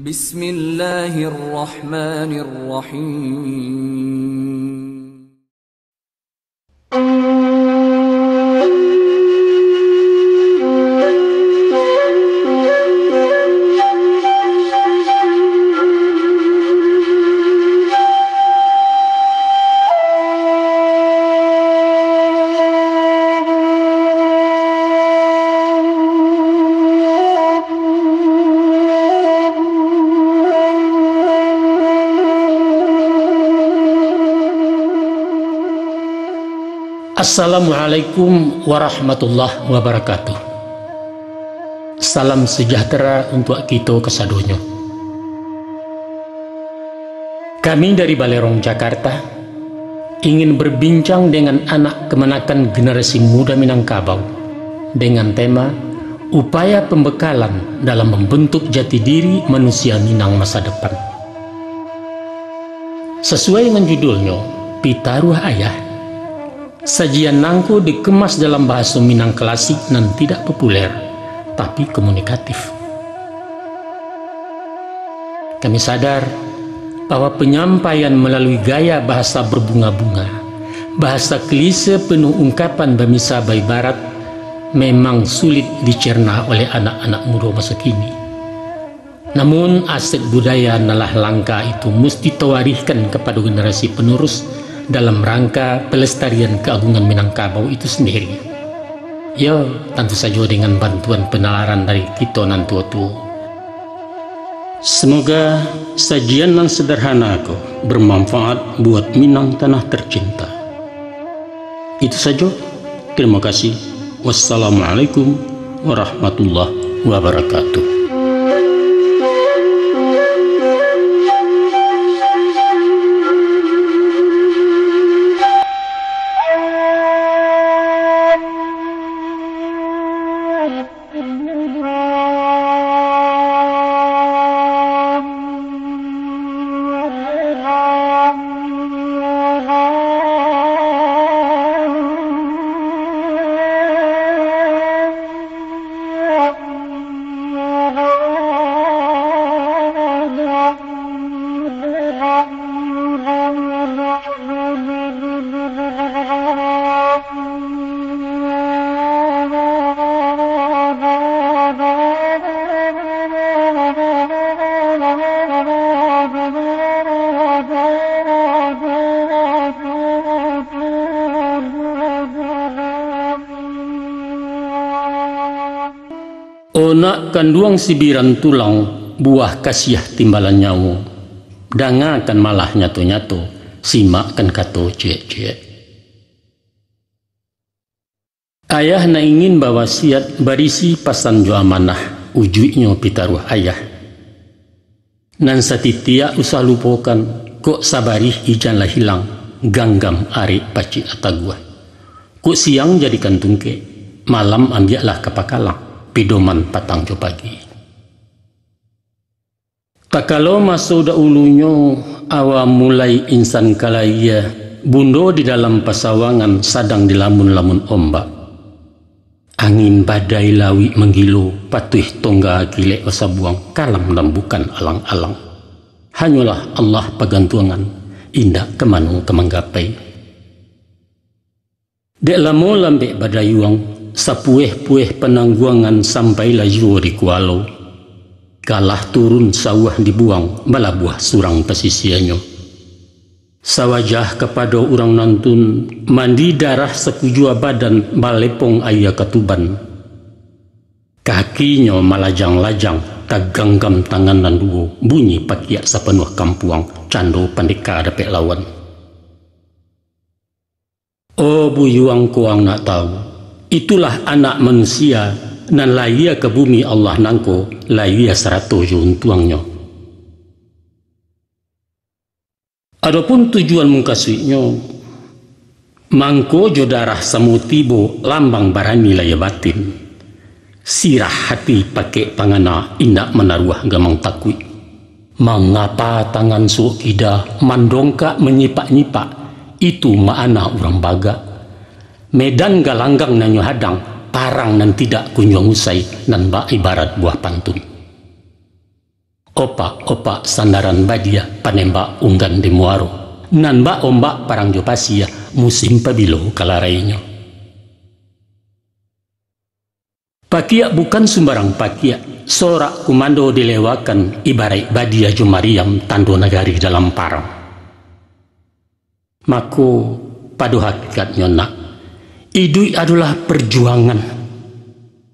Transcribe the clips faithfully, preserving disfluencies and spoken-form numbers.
بسم الله الرحمن الرحيم. Assalamualaikum warahmatullahi wabarakatuh. Salam sejahtera untuak kito kasadonyo. Kami dari Balerong Jakarta ingin berbincang dengan anak kamanakan generasi muda Minangkabau dengan tema upaya pembekalan dalam membentuk jati diri manusia Minang masa depan. Sasuai dengan judulnyo, Pitaruah Ayah, sajian nangko dikemas dalam bahaso Minang klasik nan tidak populer, tapi komunikatif. Kami sadar bahwa penyampaian melalui gaya bahasa berbunga-bunga, bahasa klise penuh ungkapan bamisa baibarat, memang sulit dicerna oleh anak-anak mudo maso kini. Namun, aset budaya nan lah langka itu musti tawarihkan kapado generasi penerus dalam rangka pelestarian keagungan Minangkabau itu sendiri. Yo, tantu sajo dengan bantuan penalaran dari kito nan tuo-tuo. Semoga sajian nan sederhana ko bermanfaat buat Minang tanah tercinta. Itu sajo. Terima kasih. Wassalamualaikum warahmatullahi wabarakatuh. O nak kanduang sibiran tulang, buah kasiah timbalan nyawo, dangakan malah nyato-nyato, simakkan kato ciek-ciek. Ayah nan ingin bawasiat barisi pasan jo amanah, ujuiknyo pitaruah ayah. Nan satitiak usah lupokan, kok sabarih ijan lah hilang, ganggam arek pacik lah taguah. Kok siang jadikan tungkek, malam ambiaklah ka pakalang, pidoman patang jo pagi. Takalo maso daulunyo, awa mulai insan ka layie, bundo di dalam pasawangan sadang dilamun-lamun ombak. Angin badai lauik manggilo, patuih tongga kilek basabuang, kalam nan bukan alang-alang. Hanyolah Allah pagantuangan, indak ka mano ka manggapai. Dek lamo lambek badayuang, sapueh-pueh panangguangan sampailah juo di kualo. Kalah turun sawah dibuang, balabuah surang pasisianyo. Sawajah kapado urang nantun, mandi darah sakujua badan, balepong aia katuban. Kakinyo malajang-lajang, taganggam tangan nan duo, bunyi pakiak sapanuah kampuang, cando pandeka dapek lawan. Oh, buyuang ko ang nak tahu, itulah anak manusia nan layie ka bumi Allah nangko, layie sarato jo untuangnyo. Adopun tujuan mukasuiknyo, mangko jo darah samo tibo lambang barani layie batin. Sirah hati pakek pangana indak manaruah gamang takuik. Mangapa tangan suok kida mandongkak manyipak-nyipak, itu ma'ana urang bagak. Medan galanggang nan nyo hadang, parang nan tidak kunjuang usai, nan bak ibarat buah pantun. Opak-opak sandaran badia, panembak unggan di muaro. Nan bak ombak parang jo pasia, musim pabilo ka larainyo. Pakiak bukan sumbarang pakiak, sorak kumando dilewakan, ibaraik badia jo mariam, tando nagari dalam parang. Mako, pado hakikatnyo nak, iduik adolah perjuangan.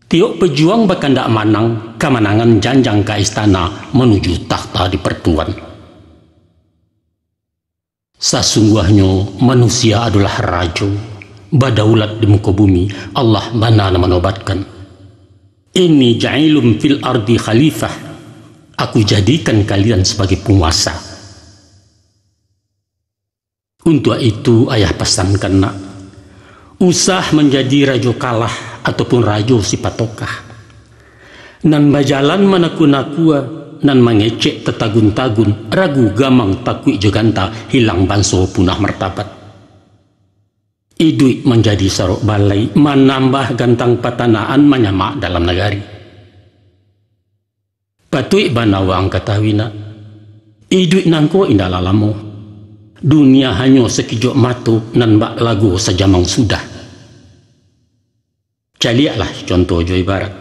Tiok pejuang bakandak manang, kamanangan janjang ka istana, manuju takhta dipartuan. Sasungguahnyo manusia adolah rajo, badaulat di muko bumi, Allah bana nan manobatkan. "Inni ja'ilun fil ardi khalifah," Aku jadikan kalian sabagai panguasa. Untuak itu, ayah pasankan nak, usah manjadi rajo kalah ataupun rajo sipatokah. Nan bajalan manakua-nakua, nan mangecek tatagun-tagun, ragu gamang takuik jo ganta, hilang banso punah martabat. Iduik manjadi sarok balai, manambah gantang patanaan, manyamak dalam nagari. Patuik bana waang katahui nak, iduik nangko indaklah lamo. Dunia hanyo sakijok mato, nan bak lago sajamang sudah. Caliaklah conto jo ibarat.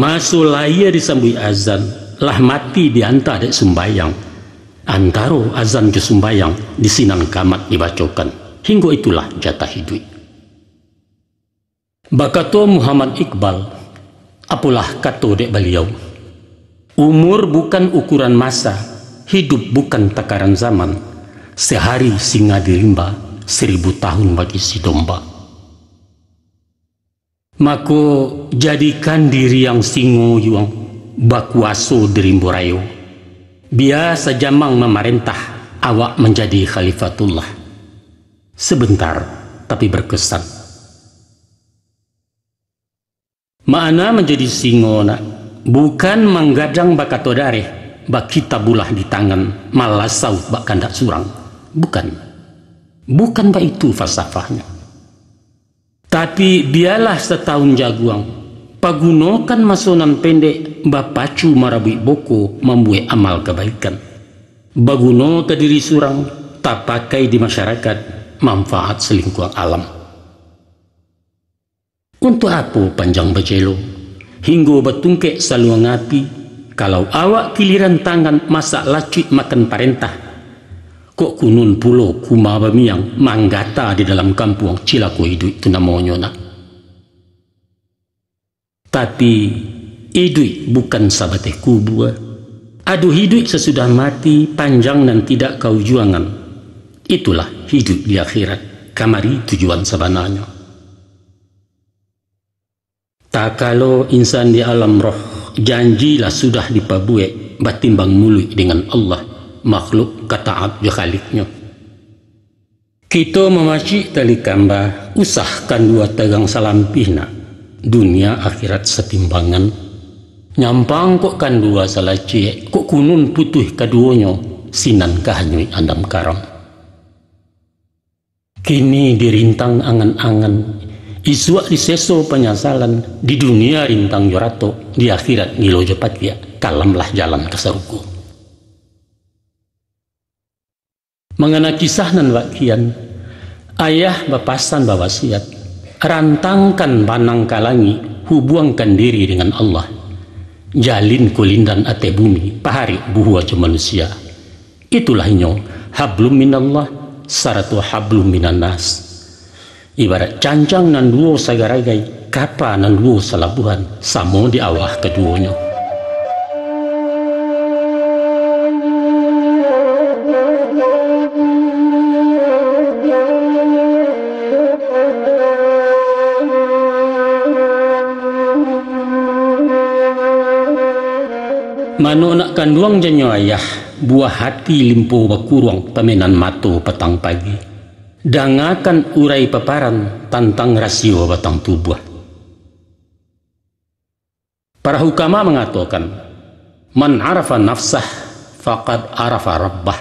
Maso layie disambuik azan, lah mati dianta dek sumbayang. Antaro azan jo sumbayang, di sinan kamat dibacokan. Hinggo itulah jatah iduik. Bakato Muhammad Iqbal, apolah kato dek baliau, "Umur bukan ukuran masa, hidup bukan takaran zaman. Sehari singa di rimba, seribu tahun bagi si domba." Mako, jadikan diri ang singo yuang, bakuaso di rimbo rayo. Bia sajamang mamarentah, awak manjadi khalifatullah. Sebentar, tapi berkesan. Makna manjadi singo nak, bukan manggadang bakato dareh, bakitabulah di tangan, malasau bak kandak surang. Bukan. Bukan baitu falsafahnyo. Tapi, bialah satahun jaguang, pagunokan maso nan pendek, bapacu marabuik boko, mambuek amal kabaikan. Baguno ka diri surang, tapakai di masyarakat, manfaat salingkuang alam. Untuak apo panjang bacelo, hinggo batungkek saluang api, kalau awak kiliran tangan masak lacuik makan parentah? Kok kunun pulo kuma bamiang manggata di dalam kampuang, cilako iduik tu namonyo nak. Tapi, iduik bukan sabateh kubua. Ado iduik sasudah mati, panjang nan tidak kaujuangan. Itulah iduik di akhirat, kamari tujuan sabananyo. Takalo insan di alam roh, janji lah sudah dipabuek, batimbang muluik dengan Allah, makhluk ka taat jo Khaliknyo. Kito mamacik tali kamba, usah kandua tagang salampih nak, dunia akhirat satimbangan. Nyampang kok kandua salacek, kok kunun putuih kaduonyo, sinan ka hanyuik andam karam. Kini dirintang angan-angan, isuak diseso panyasalan, di dunia rintang jo ratok, di akhirat gilo jo pakiak, kalamlah jalan ka sarugo. Mangana kisah nan bak kian, ayah bapasan bawasiat, rantangkan banang ka langik, hubuangkan diri dengan Allah. Jalin kulindan ateh bumi, paharik buhua jo manusia. Itulah inyo, hablum minallah, sarato hablum minannas. Ibarat cancang nan duo sagaragai, kapa nan duo salabuahan, samo di awah kaduonyo. Mano nak kanduang janyo ayah, buah hati limpo bakuruang, pamenan mato patang pagi. Dangakan urai paparan tantang rasio batang tubuah. Para hukama mangatokan, "Man arafa nafsah, faqad arafa rabbah."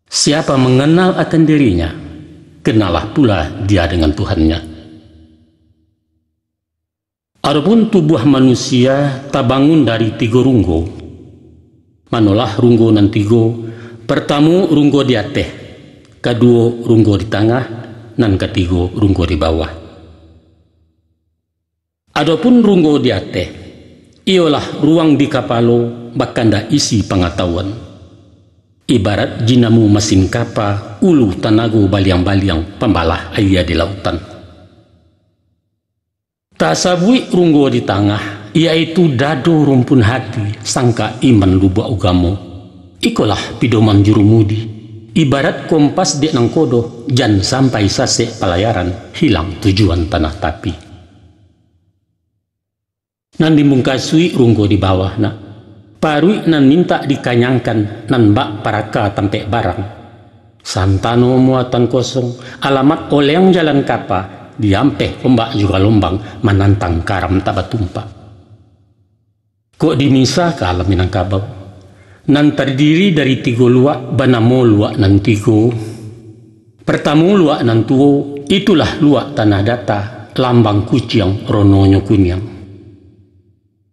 Siapa mengenal akan dirinya, kenallah pula dia dengan Tuhannya. Adopun tubuah manusia tabangun dari tigo runggo, Manolah runggo nan tigo, partamo runggo di ateh, kaduo runggo di tangah, nan katigo runggo di bawah. Adopun runggo di ateh, iyolah ruang di kapalo bakanda isi pangatahuan. Ibarat jinamu masin kapa, ulu tanago baliang-baliang pambalah aia di lautan. Tasabuik runggo di tangah, yaitu dado rumpun hati, sangka iman lubuak ugamo. Ikolah pidoman jurumudi, ibarat kompas dek nangkodo, jan sampai sasek palayaran, hilang tujuan tanah tapi. Nan dimungkasuik runggo di bawah nak, paruik nan mintak dikanyangkan, nan bak paraka tampek barang. Santano muatan kosong, alamat oleng jalan kapa, diampeh ombak jo galombang, manantang karam tak batumpak. Kok dimisa ka alam Minangkabau, nan tardiri dari tigo luak, banamo luak nan tigo. Partamo luak nan tuo, itulah luak Tanah Data, lambang kuciang rononyo kuniang.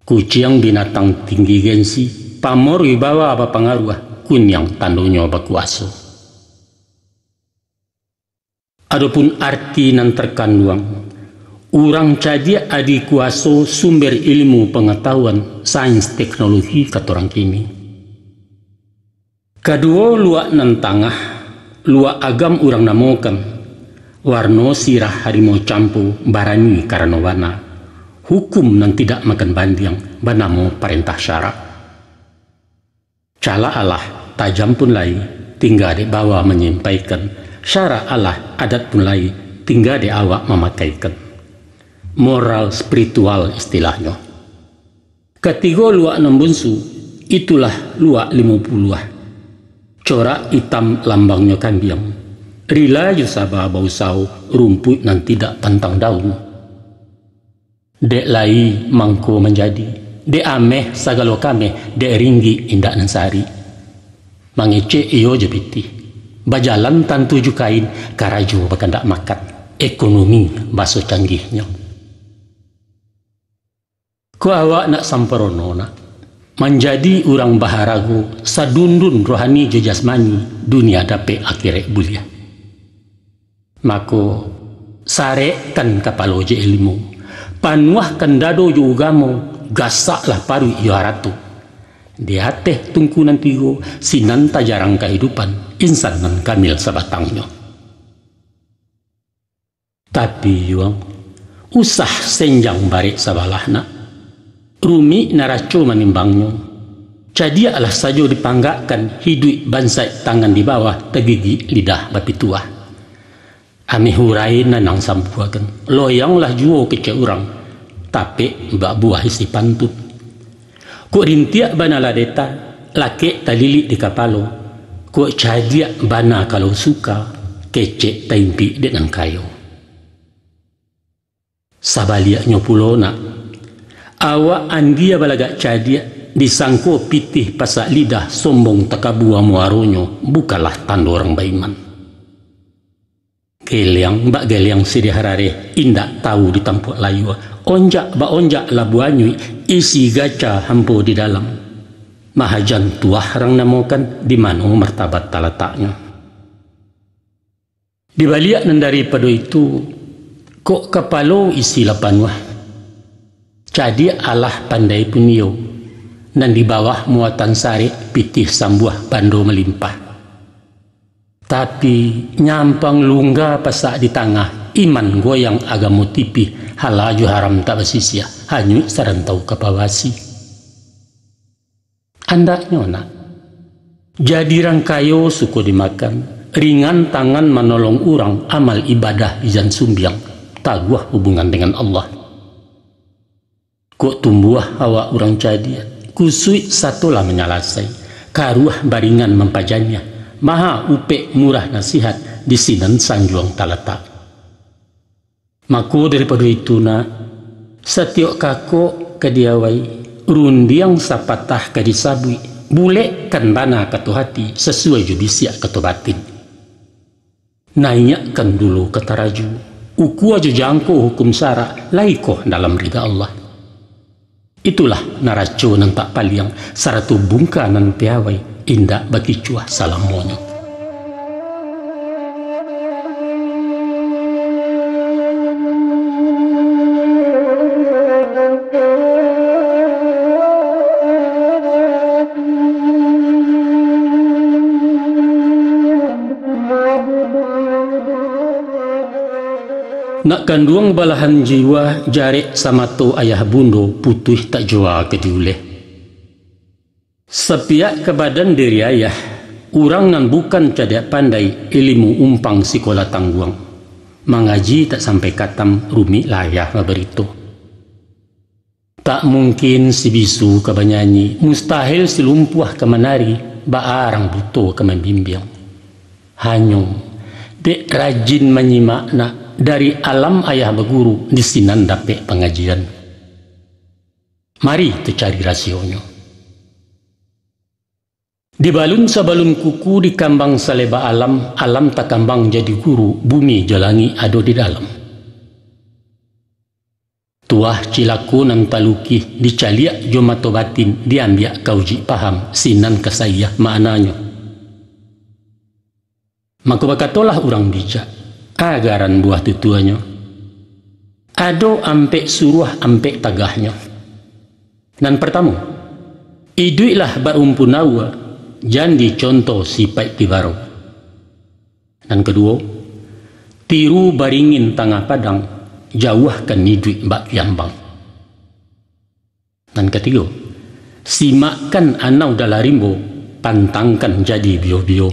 Kuciang binatang tinggi gensi, pamor wibawa bapangaruah, kuniang tandonyo bakuaso. Adopun arti nan tarkanduang, urang cadiak adi kuaso sumber ilmu pangatahuan, sains teknologi katorang kini. Kaduo luak nan tangah, luak agam urang namokan, warno sirah harimau campo, barani karano bana, hukum nan tidak makan bandiang, banamo parentah syarak. Calak alah, tajam pun lai, tingga dek bawa manyampaikan, syarak alah, adat pun lai, tingga dek awak mamakaikan. Moral spiritual istilahnyo. Katigo luak nan bunsu, itulah luak limo puluah. Corak itam lambangnyo kambiang. Rila jo saba bausao, rumpuik nan tidak pantang daun. Dek lai mangko manjadi, dek ameh sagalo kameh, dek ringgik indak nan sari. Mangecek iyo jo pitih, bajalan tantu jo kain, karajo bakandak makan, ekonomi baso canggihnyo. Ko awak nak samparono nak, manjadi urang baharago, sadundun rohani jo jasmani, dunia dapek akhirat buliah. Mako, sarekkan kapalo jo ilmu, panuahkan dado jo ugamo, gasaklah paruik jo harato. Di ateh tungku nan tigo, sinan tajarang kahidupan, insan nan kamil sabatangnyo. Tapi, Yuang, usah senjang barek sabalah nak. Rumik naraco manimbangnyo. Cadiaklah sajo dipanggakkan, hiduik bansaik tangan di bawah, tagigik lidah bapituah. Ameh urai nan ang sambuakan, loyanglah juo kecek urang, tapek bak buah isi pantun. Kok rintiak bana lah deta, lakek talilik di kapalo. Kok cadiak bana kalau suka, kecek taimpik dek nan kayo. Sabaliaknyo pulo nak, awak andia balagak cadiak, disangko pitih pasak lidah, sombong takabua muaronyo, bukanlah tando urang baiman. Geliang bak geliang siriah rareh, indak tahu di tampuak layua, onjak bak onjak labuah anyuik, isi gaca hampo di dalam. Mahajan tuah rang namokan, di mano martabat talataknyo. Di baliak nan daripado itu, kok kapalo isi lah panuah, cadiak alah pandai pun iyo, nan di bawah muatan sarek, pitih sambuah bando malimpah. Tapi, nyampang lungga pasak di tangah, iman goyang agamo tipih, halal jo haram tak basisiah, hanyuik sarantau ka pawasi. Andaknyo nak, jadi rang kayo suko dimakan, ringan tangan manolong urang, amal ibadah ijan sumbiang, taguah hubungan dengan Allah. Kok tumbuah awak urang cadiak, kusuik sato lah manyalasai, karuah baringan mampajaniah, maha upek murah nasihat, di sinan sanjuang talatak. Mako daripado itu nak, satiok kakok ka diawai, rundiang sapatah ka disabuik, bulekkan bana kato hati, sasuai jo bisiak kato batin. Naiakkan dulu ka taraju, ukua jo jangko hukum sarak, lai koh dalam rida Allah. Itulah naraco nan tak paliang, sarato bungka nan piawai, indak bakicuah salamonyo. Nak kanduang balahan jiwa, jarek samato ayah bundo, putuih tak jua ka diuleh. Sapiak ka badan diri ayah, urang nan bukan cadiak pandai, ilimu umpang sikola tangguang. Mangaji tak sampai katam, rumik lah ayah babarito. Tak mungkin si bisu ka banyanyi, mustahil si lumpuah ka manari, baa rang buto ka mambimbiang. Hanyo, dek rajin manyimak nak, dari alam ayah baguru, di sinan dapek pangajian. Mari tacari rasionyo. Dibalun sabalun kuku, dikambang saleba alam, alam takambang jadi guru, bumi jo langik ado di dalam. Tuah cilako nan talukih, dicaliak jo mato batin, diambiak ka ujuik paham, sinan ka saiah maknanyo. Mako bakatolah urang bijak, agaran buah tutuanyo, ado ampek suruah ampek tagahnyo. Nan partamo, iduiklah barumpun aua, jan dicontoh sipaik tibarau. Nan kaduo, tiru baringin tangah padang, jauahkan iduik bak kiambang. Nan katigo, simakkan anau dalam rimbo, pantangkan jadi bio-bio.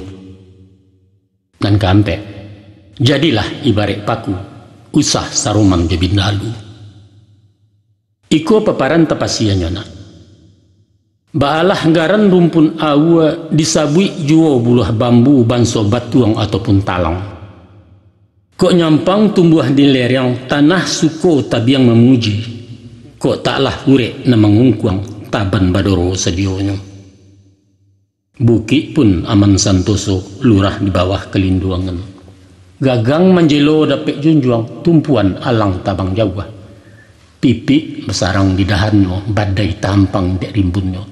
Nan kaampek, jadilah ibarek paku, usah saroman jo bindalu. Iko paparan tapasianyo nak. Baalah garan rumpun aua, disabuik juo buluah bambu banso batuang ataupun talang. Kok nyampang tumbuah di lereng, tanah suko tabiang mamuji. Kok taklah urek nan mangungkuang, taban badoro sadionyo. Bukik pun aman santoso, lurah di bawah kalinduangan. Gagang manjelo dapek junjuang, tumpuan alang tabang jauah. Pipik basarang di dahannyo, badai tahampang dek rimbunnyo.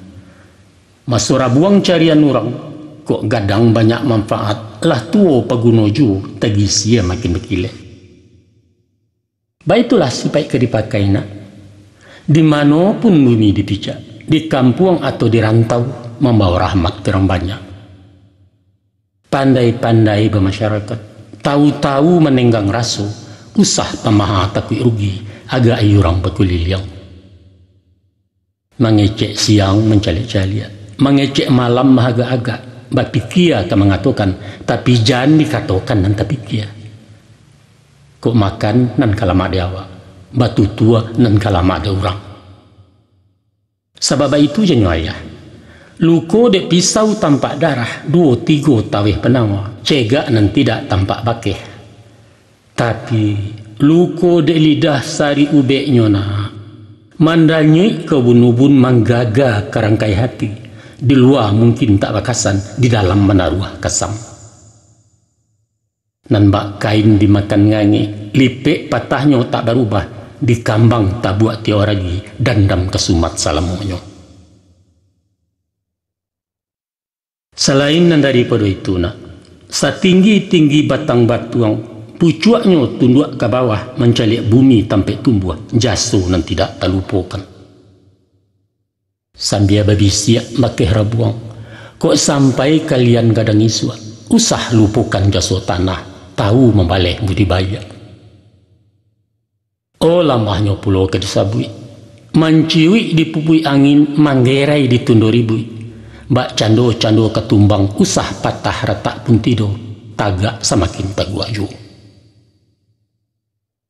Maso rabuang carian urang, kok gadang banyak manfaat, lah tuo paguno juo, tagisia makin bakilek. Baitulah sipaik ka dipakai nak. Di mano pun bumi dipijak, di kampuang atau di rantau, mambawa rahmat ka urang banyak. Pandai-pandai bamasyarakat, tahu-tahu manenggang raso, usah pamaha takuik rugi, agak-i urang bakuliliang. Mangecek siang mancaliak-caliak, mangecek malam maagak-agak, bapikia ka mangatokan, tapi jan dikatokan nan tapikia. Kok makan nan ka lamak di awak, batutua nan ka lamak di urang. Sabab baitu janyo ayah, luko dek pisau tampak darah, duo tigo taweh panawa, cegak nan tidak tampak bakeh. Tapi, luko dek lidah sarik ubeknyo nak, mandanyuik ka ubun-ubun, manggaga ka rangkai hati, di lua mungkin tak bakasan, di dalam manaruah kasam. Nan bak kain dimakan ngangek, lipek patahnyo tak barubah, dikambang tabuak tiok ragi, dandam ka sumat salamonyo. Salain nan daripado itu nak, satinggi-tinggi batang batuang, pucuaknyo tunduak ka bawah mancaliak bumi tampek tumbuah, jaso nan tidak talupokan. Sambia babisiak bakeh rabuang, kok sampai kalian gadang isuak, usah lupokan jaso tanah, tahu mambaleh budi baiak. Oh, lamahnyo pulo ka disabuik, manciuik di pupuik angin, manggerai di tundo ribuik, bak cando-cando ka tumbang, usah patah ratak pun tido, tagak samakin taguak juo.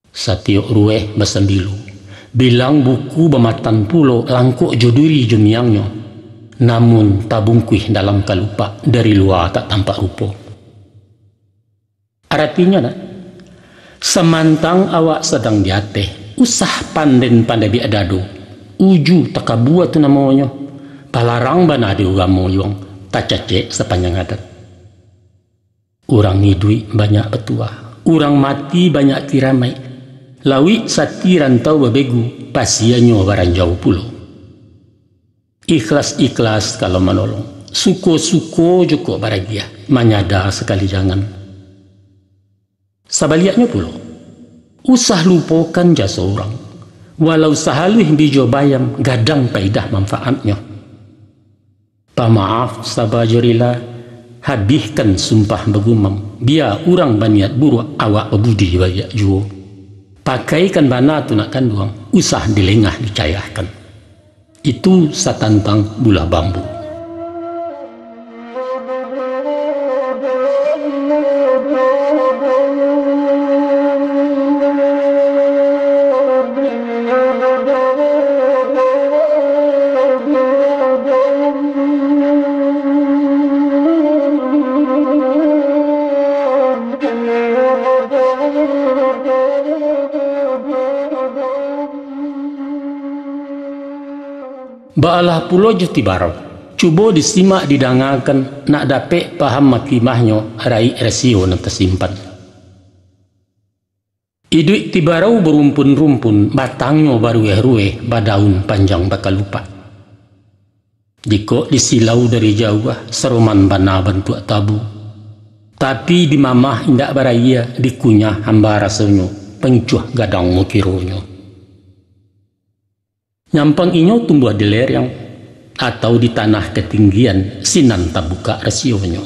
Satiok rueh basambilu, bilang buku bamatan pulo, langkok jo duri jo miangnyo, namun tabungkuih dalam kalupak, dari lua tak tampak rupo. Aratinyo nak, samantang awak sadang di ateh, usah panden pandabiak dado, uju takabua tu namonyo, palarang bana di ugamo yuang, tacacek sapanjang adat. Urang iduik banyak batuah, urang mati banyak kiramaik. Lauik sati rantau babegu, pasianyo baranjau pulo. Ikhlas-ikhlas kalau manolong, suko-suko jo kok baragiah, manyada sakali jangan. Sabaliaknyo pulo, usah lupokan jaso urang, walau sahaluih bijo bayam, gadang paidah manfaatnyo. Pamaaf saba jo rila, habihkan sumpah bagumam, bia urang baniat buruak, awak babudi baiak juo. Pakaikan bana tu nak kanduang, usah dilengah dicayahkan. Itu satantang bulah bambu. Baalah pulo jo tibarau. Cubo disimak didangakan, nak dapek paham makimahnyo raik rasio nan tasimpan. Iduik tibarau barumpun-rumpun, batangnyo barueh-rueh, badaun panjang bakalupak. Jikok disilau dari jauah, saroman bana bantuak tabu. Tapi dimamah indak baraia, dikunyah hamba rasonyo, pangicuah gadang mokironyo. Nyampang inyo tumbuah di lereng, atau di tanah katinggian, sinan tabukak rasionyo.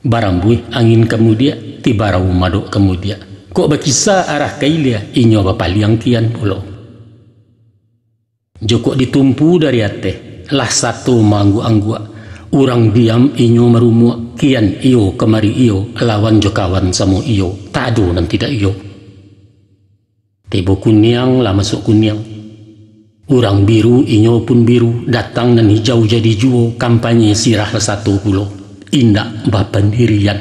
Barambuih angin ka mudiak, tibarau madok ka mudiak. Kok bakisa arah ka ilia, inyo bapaliang kian pulo. Jokok ditumpu dari ateh, lah sato maangguak-angguak. Urang diam inyo marumuak, kian iyo kamari iyo, lawan jo kawan samo iyo, tak ado nan tidak iyo. Tibo kuniang lah masuak kuniang. Urang biru inyo pun biru, datang nan hijau jadi juo, kampanye sirah lah sato pulo, indak bapandirian.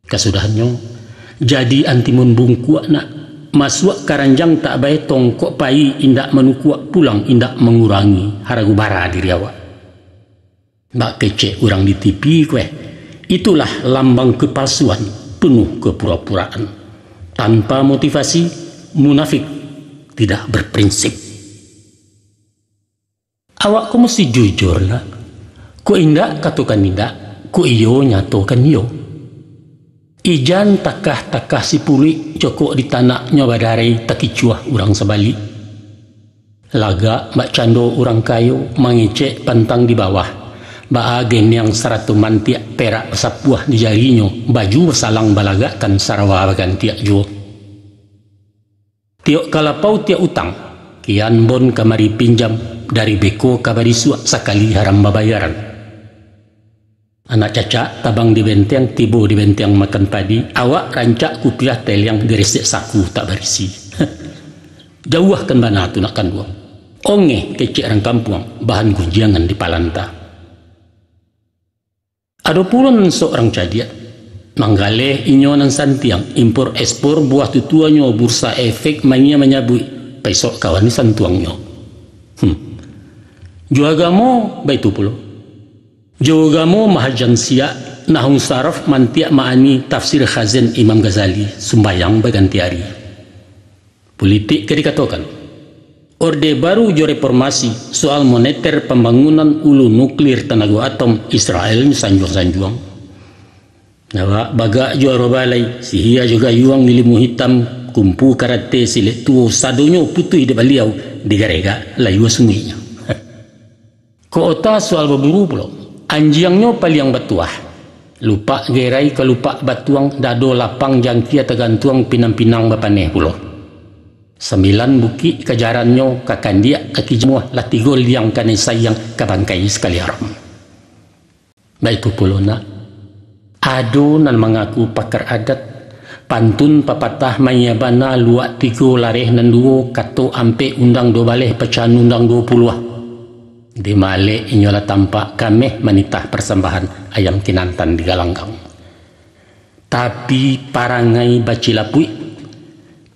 Kasudahannyo, jadi antimun bungkuak nak, masuak karanjang tak baetong, kok payi indak manukuak, pulang indak mangurangi harago bara diri awak. Bak kecek urang di T V kueh, itulah lambang kepalsuan, penuh kepura-puraan. Tanpa motivasi, munafik, tidak berprinsip. Awak ko musti jujur nak. Kok indak, katokan indak. Kok iyo, nyatokan iyo. Ijan takah-takah sipuluik, cokok di tanaknyo badarai, takicuah urang sabalik. Lagak bak cando urang kayo, mangecek pantang di bawah. Baa geniang sarato mantiak, perak basapuah di jarinyo, baju basalang balagakkan, sarawa bagantiak juo. Tiok ka lapau tiok utang, kian bon kamari pinjam, dari beko ka barisuak, sakali haram babayaran. Anak cacak tabang di benteng, tibo di benteng makan padi, awak rancak kupiah teliang, diresek saku tak barisi. Jauahkan bana tu nak kanduang. Ongeh kecek rang kampuang, bahan gunjiangan di palanta. Ado pulo nan sok rang cadiak. Manggaleh inyo nan santiang, impor ekspor buah tutuanyo, bursa efek mania manyabuik, pesok kawan ni santuangnyo. Hmm. Jo agamo baitu pulo. Jo agamo mahajan siak, nahwu saraf mantiak maani, tafsir Khazin Imam Ghazali, sumbayang baganti ari. Pulitik ka dikatokan. Orde Baru jo reformasi, soal moneter, pambangunan ulu nuklir, tanago atom, Israel sanjuang-sanjuang. Awak bagak jo arobalai, sihia jo gayuang, ilimu hitam, kumpu karate, silek tuo, sadonyo putuih di baliau, digaregak layua sumuiknyo. Kok ota soal baburu pulo, anjiangnyo paliang batuah. Lupak gerai ka lupak batuang, dado lapang jangkia tagantuang, pinang-pinang bapaneh pulo. Sambilan bukik kajarannyo, ka kandiak ka kijamuah, lah tigo liang kanai sayang, ka bangkai sakali haram. Baitu pulo nak, ado nan mangaku pakar adat, pantun papatah maiya bana, luak tigo lareh nan duo, kato ampek undang duo baleh, pacahan undang duo puluah. Di malek inyo lah tampak, kameh manitah parsambahan, ayam kinantan di galanggang. Tapi parangai bacilapuik,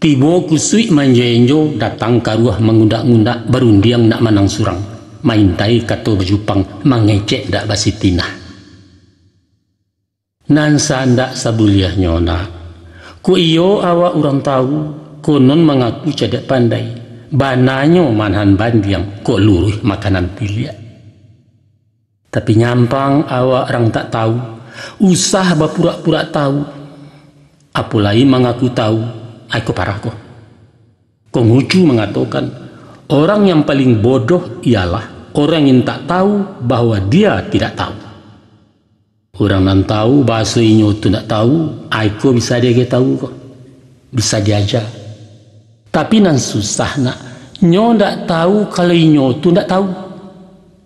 tibo kusuik manjo-enjo, datang karuah mangundak-ngundak, barundiang nak manang surang, maintai kato bajupang, mangecek dak basitinah. Nan sandak sabuliahnyo nak, kok iyo awak urang tawu, konon mangaku cadiak pandai, Bananyo manahan bandiang, kok luruih makanan tiliak. Tapi nyampang awak rang tak tahu, usah bapurak-purak tahu. Apo lai mangaku tahu, ai ko parah ko. Konghucu mangatokan, orang yang paling bodoh ialah orang yang tak tahu bahwa dia tidak tahu. Urang nan tahu bahaso inyo tu ndak tahu, ai ko bisa diagiah tahu ko. Bisa diaja. Tapi nan susah nak, nyo ndak tahu kalau inyo tu ndak tahu.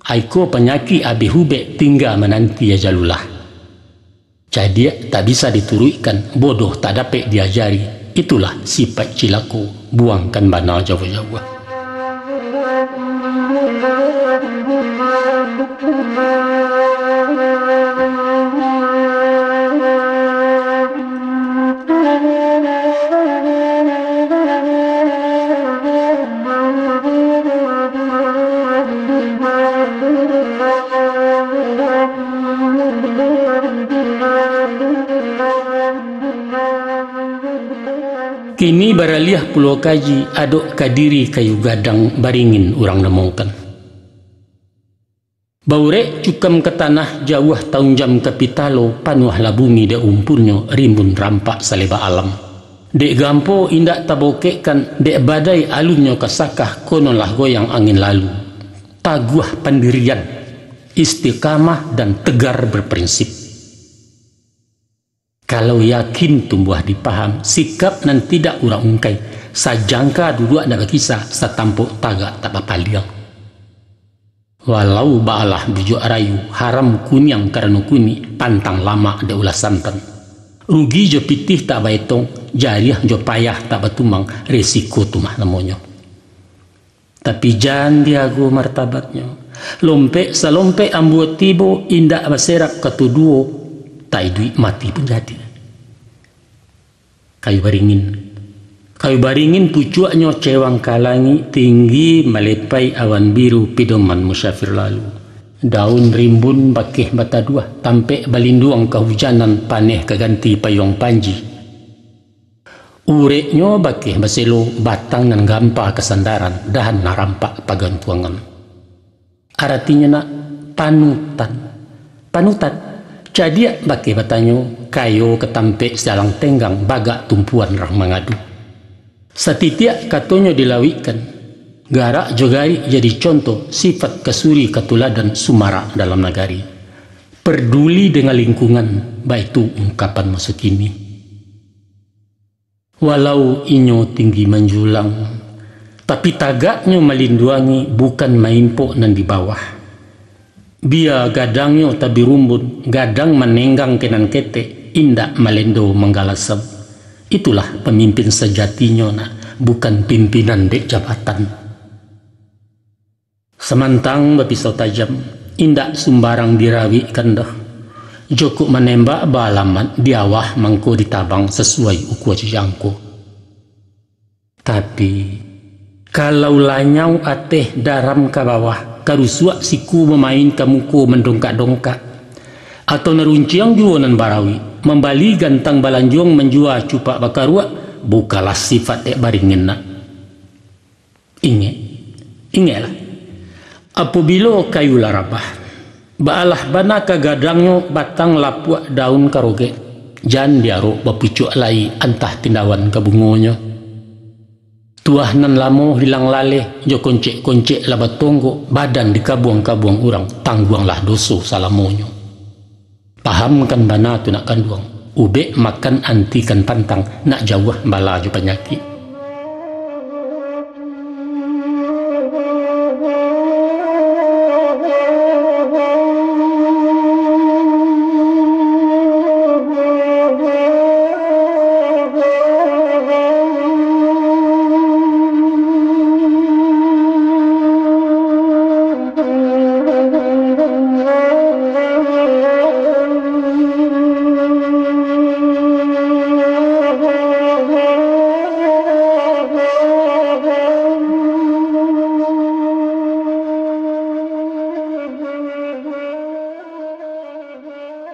Ai ko panyakik abih ubek tingga mananti ajalulah. Cadiak tak bisa dituruikkan, bodoh tak dapek diajari. Itulah sipaik cilako, buangkan bana jauah-jauah. Kini baraliah pulo kaji, adok ka diri kayu gadang baringin urang namokan. Baurek cukam ka tanah, jauah taunjam ka pitalo, panuahlah bumi dek umpunnyo, rimbun rampak saleba alam. Dek gampo indak tabokekkan, dek badai alunnyo ka sakah, kononlah goyang angin lalu. Taguah pandirian, istiqamah dan tegar berprinsip. Kalau yakin tumbuah di paham, sikap nan tidak urang ungkai, sajangka duduak ndak bakisa, satampok tagak tak bapaliang. Walau baalah bujuak rayu, haram kuniang karano kunik, pantang lamak dek ulah santan. Rugi jo pitih tak baetong, jariah jo payah tak batumang, resiko tu mah namonyo. Tapi jan diago martabatnyo. Lompek salompek ambuo tibo, indak baserap katuduo, tak iduik mati pun jadi. Kayu baringin. Kayu baringin pucuaknyo cewang ka langik, tinggi malepai awan biru, pidoman musafir lalu. Daun rimbun bakeh bataduah, tampek balinduang kahujanan, paneh ka ganti payuang panji. Ureknyo bakeh baselo, batang nan gampa kasandaran, dahan nan rampak pagantuangan. Aratinyo nak panutan. Panutan, cadiak bakeh batanyo, kayo ka tampek sialang tenggang, bagak tumpuan rang mangadu. Satitiak katonyo dilawikkan, garak jo garik jadi contoh, sifat kasuri katuladan, sumarak dalam nagari. Parduli dengan lingkungan, baitu ungkapan maso kini. Walau inyo tinggi manjulang, tapi tagaknyo malinduangi, bukan maimpok nan di bawah. Bia gadangnyo tabirumbun, gadang manenggang ka nan ketek, indak malendo manggalasam. Itulah pamimpin sajatinyo nak, bukan pimpinan dek jabatan. Samantang bapisau tajam, indak sumbarang dirawikkan doh. Jokok manembak baalamat, di awah mangko ditabang sasuai ukua jangko. Tapi, kalau lanyau ateh daram ka bawah, karusuak siku mamain ka muko mandongkak-dongkak, atau narunciang juo nan barawik, mambali gantang balanjuang manjua cupak bakaruak, bukalah sifat dek baringin nak. Ingek, ingeklah, apobilo kayu lah rabah, baalah bana ka gadangnyo, batang lapuak daun ka rogek, jan diarok bapucuak lai, antah tindawan ka bungonyo. Tuah nan lamo hilang laleh, jo koncek-koncek lah batonggok, badan dikabuang-kabuang urang, tangguanglah doso salamonyo. Pahamkan bana tu nak kanduang, ubek makan antikan pantang, nak jauah bala jo panyakik.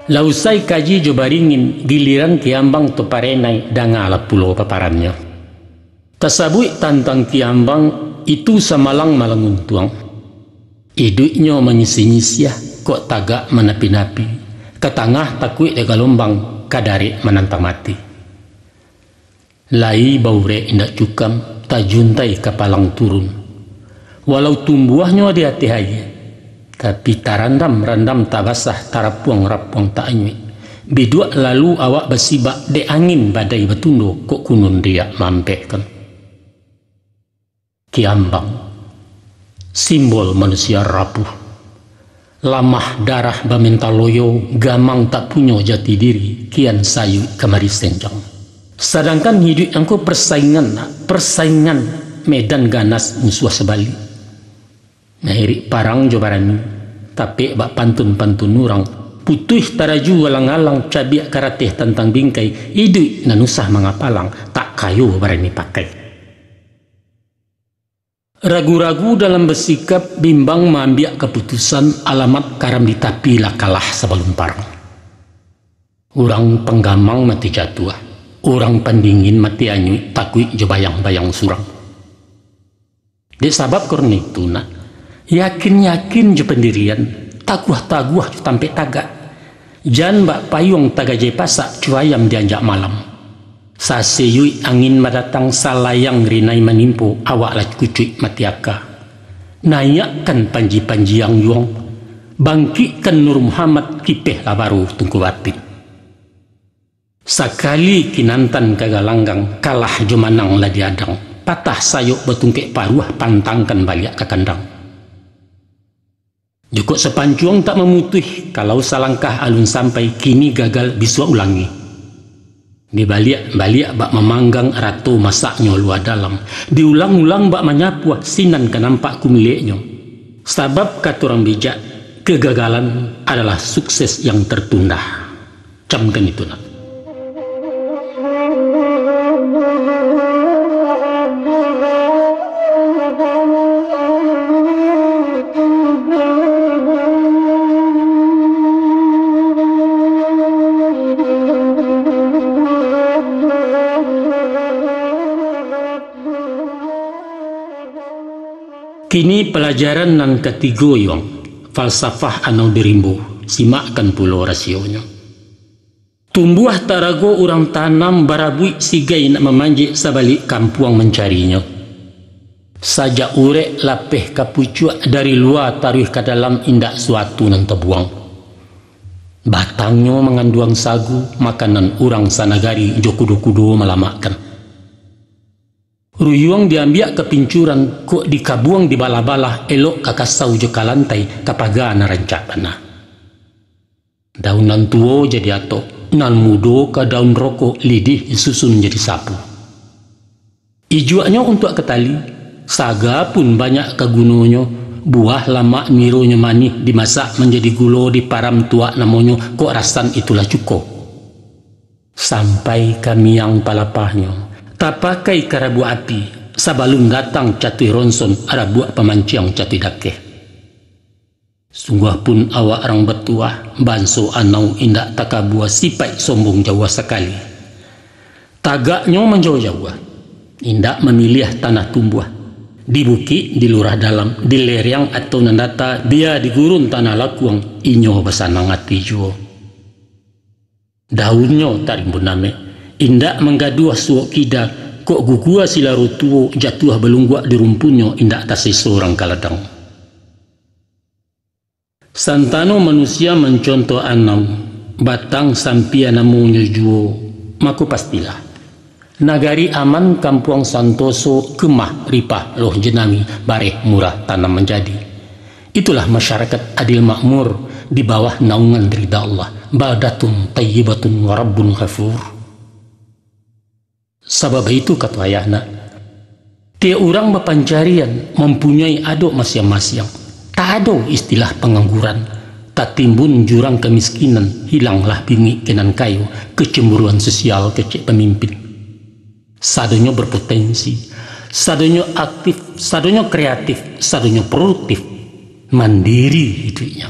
Lah usai kaji jo baringin, giliran Kiambang tu parenai, dangalah pulo paparannyo. Tasabuik tantang Kiambang, Itu samalang malang untuang. Iduiknyo manyisiah-nyisiah, kok tagak manapi-napi, ka tangah takuik dek galombang, ka darek manantang mati. Lai baurek indak cukam, tajuntai kapalang turun. Walau tumbuahnyo di ateh aia, tapi tarandam-randam tabasah, tarapuang-rapuang taanyuik. Biduak lalu awak basibak, dek angin badai batundo, kok kunun riak maampekkan. Kiambang, simbol manusia rapuh. Lamah darah baminta loyo, gamang tak punyo jati diri, kian sayuik kamari senjang. Sadangkan hiduik angko persaingan, nak, persaingan medan ganas musuah sabalik. Mairik parang jo barani, tapek bak pantun-pantun urang, putuih taraju alang-alang, cabiak karateh tantang bingkai, iduik nan usah mangapalang, tak kayo barani pakai. Ragu-ragu dalam basikap, bimbang maambiak kaputusan, alamat karam di tapi, lah kalah sabalun parang. Urang panggamang mati jatuah, urang pandingin mati anyuik, takuik jo bayang-bayang surang. Dek sabab karano itu, nak, yakin-yakin jo pandirian, taguah-taguah jo tampek tagak. Jan bak payuang tagajai pasak, cuayam dianjak malam. Sasiyuik angin mandatang, salayang rinai manimpo, awak lah kucuik mati aka. Naiakkan panji-panji anjuang, bangkikkan Nur Muhammad, kipeh lah baro tungku batin. Sakali kinantan ka galanggang, kalah jo manang lah diadang, patah sayok batungkek paruah, pantangkan baliak ka kandang. Jikok sapancuang tak mamutuih, kalau salangkah alun sampai, kini gagal bisuak ulangi. Dibaliak-baliak bak mamanggang, rato masaknyo lua dalam, diulang-ulang bak manyapuah, sinan ka nampak kumileknyo. Sabab kato urang bijak, kegagalan adalah sukses yang tertunda. Camkan itu, nak. Kini palajaran nan katigo, Yuang, falsafah Anau di Rimbo, simakkan pulo rasionyo. Tumbuah tarago urang tanam, barabuik sigai nak mamanjek, sabalik kampuang mancarinyo. Sajak urek lapeh ka pucuak, dari lua taruih ka dalam, indak suatu nan tabuang. Batangnyo manganduang sagu, makanan urang sanagari, jo kudo-kudo malamakkan. Ruyuang diambiak ka pincuran, kok dikabuang dibalah-balah, elok ka kasau jo ka lantai, ka paga nan rancak bana. Daun nan tuo jadi atok, nan mudo ka daun rokok, lidih disusun jadi sapu. Ijuaknyo untuak ka tali, saga pun banyak ka gunonyo, buah lamak nironyo manih, dimasak manjadi gulo, diparam tuak namonyo, kok rasan itulah cuko. Sampai ka miang palapahnyo, tapakai ka rabuak api, sabalun datang catuih ronson, rabuak pamanciang catuih dakeh. Sungguah pun awak rang batuah, banso Anau indak takabua, sipaik sombong jauah sakali. Tagaknyo manjauah-jauah, indak mamiliah tanah tumbuah. Di bukik, di lurah dalam, di lereang atau nan data, bia di gurun tanah lakuang, inyo basanang ati juo. Daunnyo tarimbun amek, indak manggaduah suok kida, kok gugua silaro tuo, jatuah balungguak di rumpunnyo, indak taseso rang ka ladang. Santano manusia mancontoh Anau, batang sampia namonyo juo, mako pastilah. Nagari aman, kampuang santoso, kemah ripah loh jenami, bareh murah tanam manjadi. Itulah masyarakat adil makmur di bawah naungan rida Allah, baldatun tayyibatun wa rabbun ghafur. Sabab itu kato ayah nak, tiok urang bapancarian, mampunyoi adok masiang-masiang. Tak ado istilah pangangguran, tatimbun jurang kamiskinan, hilanglah bingik ka nan kayo, kecemburuan sosial kecek pamimpin. Sadonyo berpotensi, sadonyo aktif, sadonyo kreatif, sadonyo produktif, mandiri iduiknyo.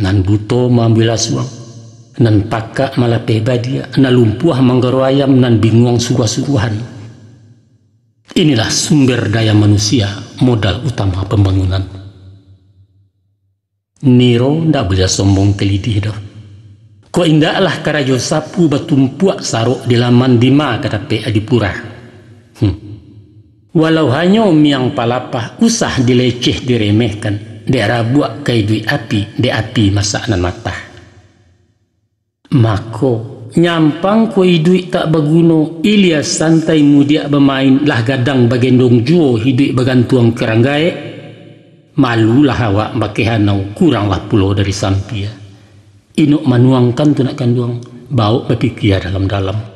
Nan buto maambuih lasuang, nan pakak malapeh badiak, nan lumpuah manggaro ayam, nan binguang suruah-suruahan. Inilah sumber daya manusia, modal utama pambangunan. Niro ndak buliah sombong ka lidih doh. Kok indaklah karajo sapu batumpuak sarok di laman, dima ka dapek adipura. Hmm. Walau hanyo miang palapah, usah dileceh diremehkan, dek rabuak ka iduik api, dek api masak nan matah. Mako, nyampang kok iduik tak baguno, ilia santai mudiak bamain, lah gadang bagendong juo, iduik bagantuang ka rang gaek. Malulah awak bakeh anau, kuranglah pulo dari sampia. Inok manuangkan tu nak kanduang, bawok bapikia dalam-dalam.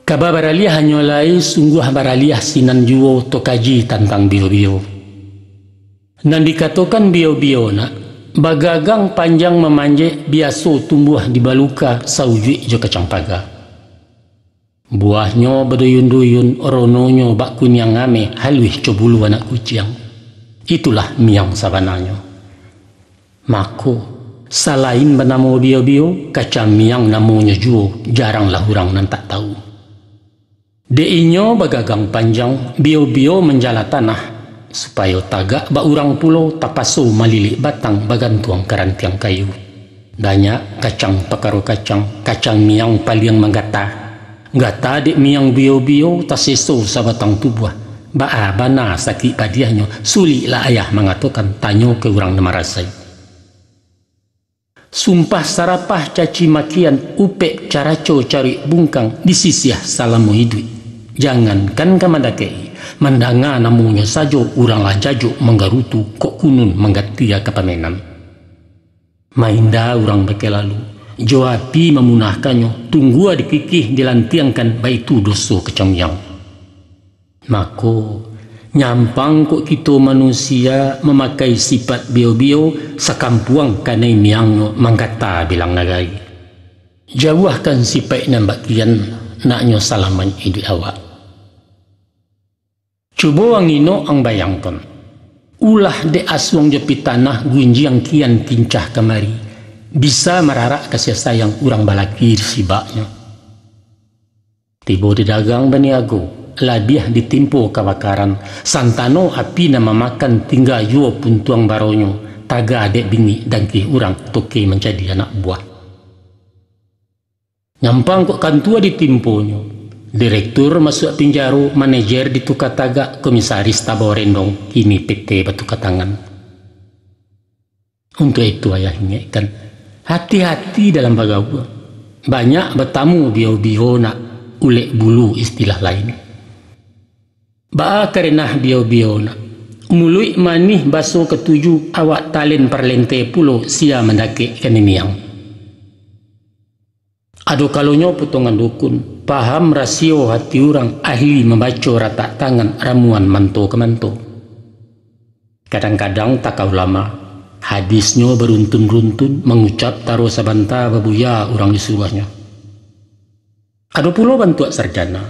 Kaba baraliah hanyo lai, sungguah baraliah sinan juo, takaji tantang bio-bio. Nan dikatokan bio-bio nak, bagagang panjang mamanjek, biaso tumbuah di baluka, saujuik jo kacang paga. Buahnyo baduyun-duyun, rononyo bak kuniang ameh, haluih co bulu anak kuciang. Itulah miang sabananyo. Mako, salain banamo bio-bio, kacang miang namonyo juo, jaranglah urang nan tak tahu. Dek inyo bagagang panjang, bio-bio manjala tanah, supayo tagak bak urang pulo, tapaso malilik batang, bagantuang ka rantiang kayu. Banyak kacang pakaro kacang, kacang miang paliang manggata. Gata dek miang bio-bio, taseso sabatang tubuah. Baa bana sakik padiahnyo, suliklah ayah mangatokan, tanyo ka urang nan marasai. Sumpah sarapah caci makian, upek caraco caruik bungkang, disisiah salamo iduik. Jangankan ka mandakek-i, mandanga namonyo sajo, urang lah jajok manggarutu, kok kunun manggatia ka pamenan. Mainda urang bakeh lalu, jo api mamunahkannyo, tunggua dikikih dilantiangkan, baitu doso kacang miang. Mako, nyampang kok kito manusia mamakai sipat bio-bio, sakampuang kanai miangnyo, manggata bilang nagari. Jauahkan sipaik nan bak kian, naknyo salamaik iduik awak. Cubo ang inok ang bayangkan, ulah dek asuang jo pitanah, gunjiang kian kincah kamari, bisa mararak kasiah sayang, urang balaki disibaknyo. Tibo di dagang baniago, labiah ditimpo kabakaran, santano api nan mamakan, tingga juo puntuang baronyo, taga dek bingik dangkih urang, toke mancadi anak buah. Nyampang kok kantua ditimponyo, direktur masuak pinjaro, manajer dituka tagak, komisaris tabao rendong, kini P T batuka tangan. Untuak itu ayah ingekkan, hati-hati dalam bagaua. Banyak batamu bio-bio nak, ulek bulu istilah lain. Baa karenah bio-bio nak, muluik manih baso katuju, awak talen parlente pulo, sia mandakek kanai miang. Ado kalonyo potongan dukun, paham rasio hati urang, ahli mambaco ratak tangan, ramuan manto ka manto. Kadang-kadang taka ulama, hadisnyo baruntun-runtun, mangucap taro sabanta, babuya urang disuruahnyo. Ado pulo bantuak sarjana,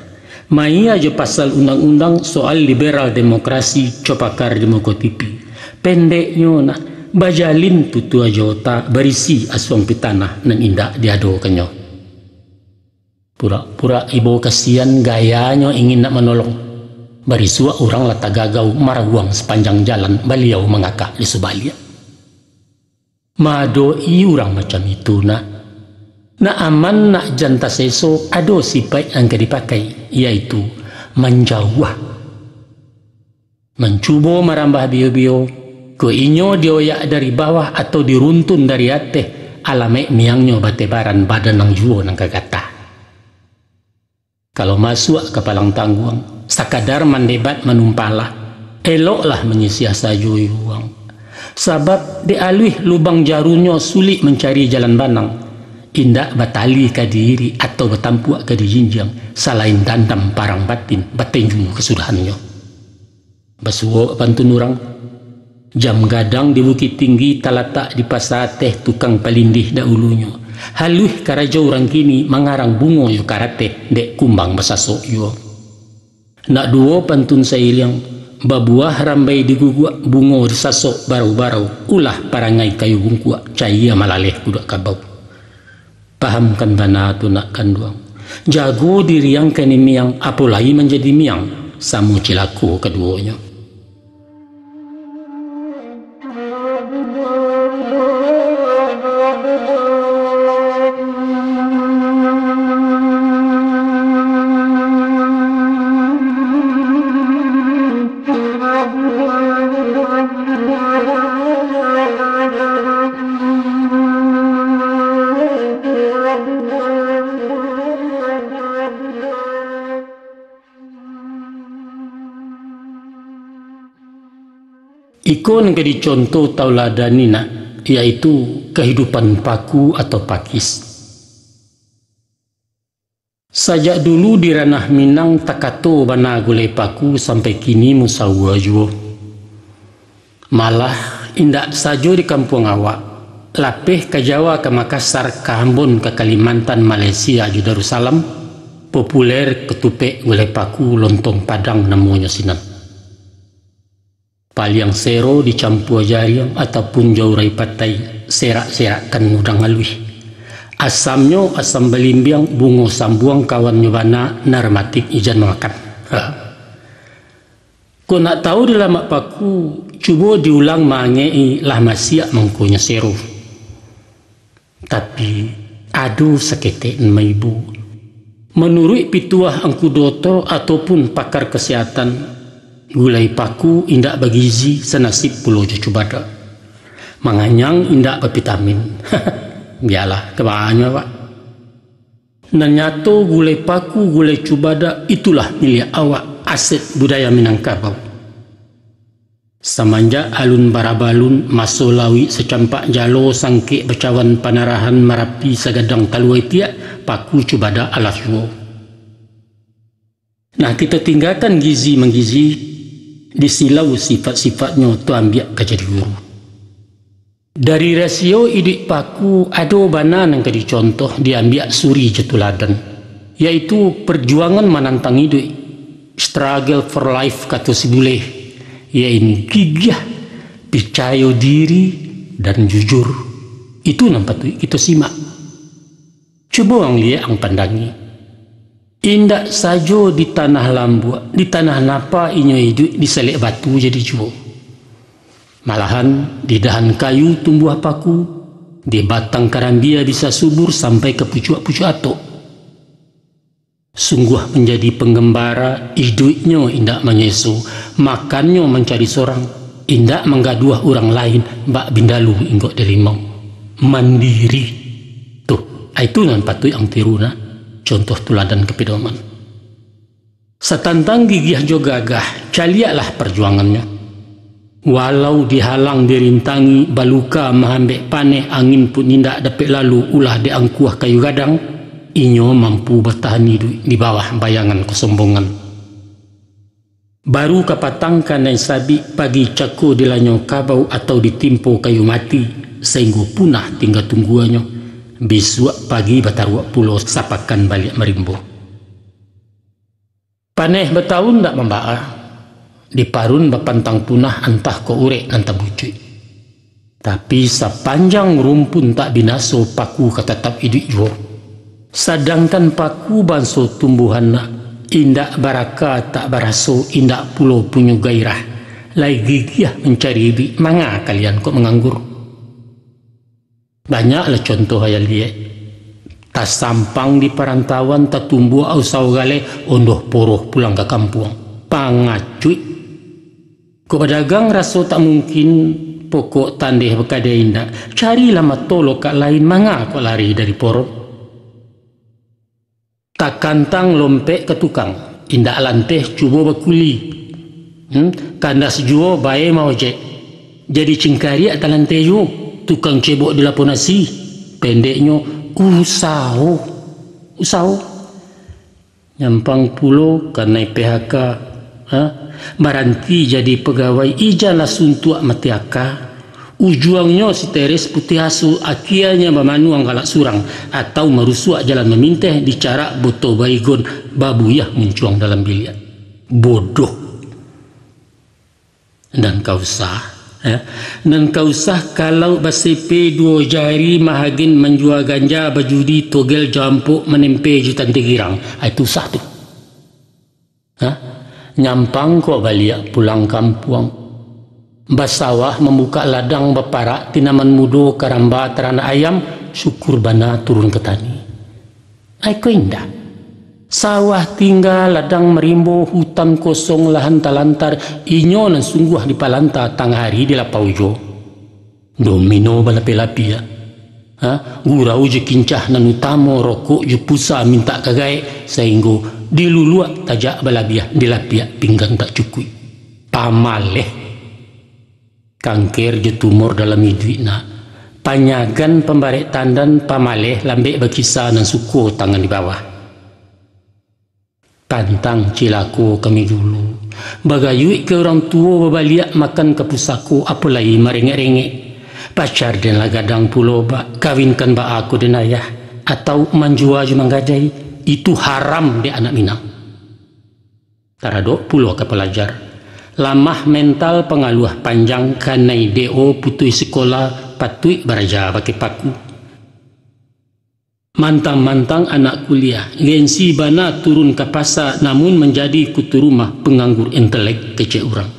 maia jo pasal undang-undang soal liberal demokrasi, copakar di muko T V. Pendeknyo nak, bajalin tutua jo otak, barisi asuang pitanah nan indak diadokannyo. Purak-purak ibo kasian, gayanyo ingin nak manolong. Barisuak urang lah tagagau, marawuang sapanjang jalan, baliau mangakak di subaliak. Maadoki urang macam itu nak, nak aman, nak jan taseso, ado sipaik nan ka dipakai, yaitu manjauah. Mancubo marambah bio-bio, kok inyo dioyak dari bawah atau diruntun dari ateh, alamaik miangnyo batebaran, badan nan juo nan ka gatah. Kalau masuak ka palang tangguang, sakadar mandebat manumpahlah, eloklah manyisiah sajo iruang. Sabab dek aluih lubang jarunyo, sulik mancari jalan banang, indak batali ka diirik atau batampuak ka dijinjiang, salain dandam parang batin, batenju kasudahannyo. Basuo pantun urang, Jam gadang di Bukittinggi talatak di Pasa Ateh tukang palindih daulunyo. Haluih karajo urang kini mangarang bungo jo karateh dek kumbang basasok juo. Nak duo pantun sairiang, babuah rambai diguguak, bungo disasok barau-barau, ulah parangai kayu bungkuak, cayia malaleh kuduak kabau. Pahamkan bana tu nak kanduang. Jago diri ang kanai miang, apo lai manjadi miang, samo cilako kaduonyo. Iko nan ka dicontoh tauladan ni nak, yaitu kahidupan paku atau pakis. Sajak dulu di ranah Minang takato bana gulai paku sampai kini musaua juo. Malah, indak sajo di kampuang awak, lapeh ka Jawa, ka Makassar, ka Ambon, ka Kalimantan, Malaysia, jo Darussalam, populer katupek gulai paku, lontong Padang namonyo sinan. Paliang sero dicampua jariang ataupun jo urai patai, serak-serakkan udang aluih. Asamnyo asam balimbiang, bungo sambuang kawannyo bana, narmatik ijan makan. Ha. Kok nak tahu di lamak paku, cubo diulang maangek-i, lah masiak mangkonyo sero. Tapi, ado saketek nan maibo. Manuruik pituah angku doktor ataupun pakar kasihatan, gulai paku indak bagizi, sanasib pulo jo cubadak. Manganyang, indak bavitamin. Bialah, kabanyo awak. Nan nyato, gulai paku, gulai cubadak, itulah miliak awak, aset budaya Minangkabau. Samanjak alun barabalun, maso lauik sacampak jalo, sangkek bacawan panarahan, Marapi sagadang talua itiak, paku cubadak alah juo. Nah, kito tinggakan gizi manggizi, disilau sifat-sifatnyo tu ambiak ka jadi guru. Dari rasio iduik paku, ado bana nan ka dicontoh, diambiak suri jo tuladan, yaitu perjuangan manantang iduik, struggle for life, kato si buleh, yaitu gigiah, picayo diri, dan jujur. Itu nan patuik kito simak. Cubo ang liek, ang pandangi. Indak sajo di tanah lambuak, di tanah napa inyo iduik, di salek batu jadi juo. Malahan, di dahan kayu tumbuah paku, di batang karambia bisa subur sampai ka pucuak-pucuak atok. Sungguah manjadi panggambara, iduiknyo indak manyeso, makannyo mancari sorang, indak manggaduah urang lain, bak bindalu inggok di rimau. Mandiri. Tuh, itu nan patuik ang tiru nak, contoh tuladan kapidoman. Satantang gigiah jo gagah, caliaklah parjuangannyo. Walau dihalang dirintangi, baluka maambek paneh, angin pun indak dapek lalu, ulah diangkuah kayu gadang, inyo mampu batahan iduik di bawah bayangan kasombongan. Baru kapatang kanai sabik, pagi cako dilanyo kabau atau ditimpo kayu mati, sainggo punah tingga tungguanyo, bisuak pagi bataruak pulo, sapakan baliak marimbo. Paneh batahun ndak mambaa, diparun bapantang punah, antah kok urek nan tabucuik. Tapi, sapanjang rumpun tak binaso, paku ka tatap iduik juo. Sadangkan paku banso tumbuhan nak, indak baraka tak baraso, indak pulo punyo gairah, lai gigiah mancari iduik, manga kalian kok manganggur? Banyaklah contoh ayah liek. Tasampang di parantauan, tatumbuak usaho galeh, ondoh poroh pulang ka kampuang. Pangacuik. Kok badagang raso tak mungkin, pokok tandeh bakadai indak, carilah mato lokak lain, manga kok lari dari poroh. Takantang lompek ka tukang, indak lanteh cubo bakuli. Hmm, kandas juo bae maojek. Jadi cingkariak talanteh juo, tukang cebok di lapo nasi. Pendeknyo, usaho. Usaho. Nyampang pulo kanai P H K. Ha? Baranti jadi pagawai, ijanlah suntuak mati aka. Ujuangnyo si Teres putiah asu, akienyo bamanuang galak surang, atau marusuak jalan maminteh di carak Boto Baygon, babuyah muncuang dalam biliak. Bodoh. Nan ka usah, eh? Nan ka usah kalau basipe duo jari, mahagen manjua ganja, bajudi, togel jampuk, manempe jo tante girang. Ah, itu usah tu. Ha? Nyampang kok baliak pulang kampuang. Basawah, mambukak ladang, baparak tanaman mudo, karamba taranak ayam, syukur bana turun ka tani. Ai ko indak. Sawah tingga, ladang marimbo, hutan kosong, lahan talantar, inyo nan sungguah dipalanta tangah ari di lapau jo. Domino balapiah-lapiah. Ha? Gurau jo kincah nan utamo, rokok jo pusa mintak ka gaek, sainggo diluluak tajak balabiah, dilapiak pinggan tak cukuik. Pamaleh. Kanker jo tumor dalam iduik nak. Panyagan pambarek tandan, pamaleh lambek bakisa nan suko tangan di bawah. Pantang cilako kami dulu. Bagayuik ka urang tuo, babaliak makan ka pusako, apo lai marengek-rengek. Pacar den lah gadang pulo, bak, kawinkan baa ko den ayah, atau manjua jo manggadai, itu haram dek anak Minang. Taradok pulo ka palajar. Lamah mental, pangaluah panjang, kanai D O, putuih sikola, patuik baraja bakeh paku. Mantang-mantang anak kuliah, gengsi bana turun ka pasa, namun manjadi kutu rumah, panganggur intelek kecek urang.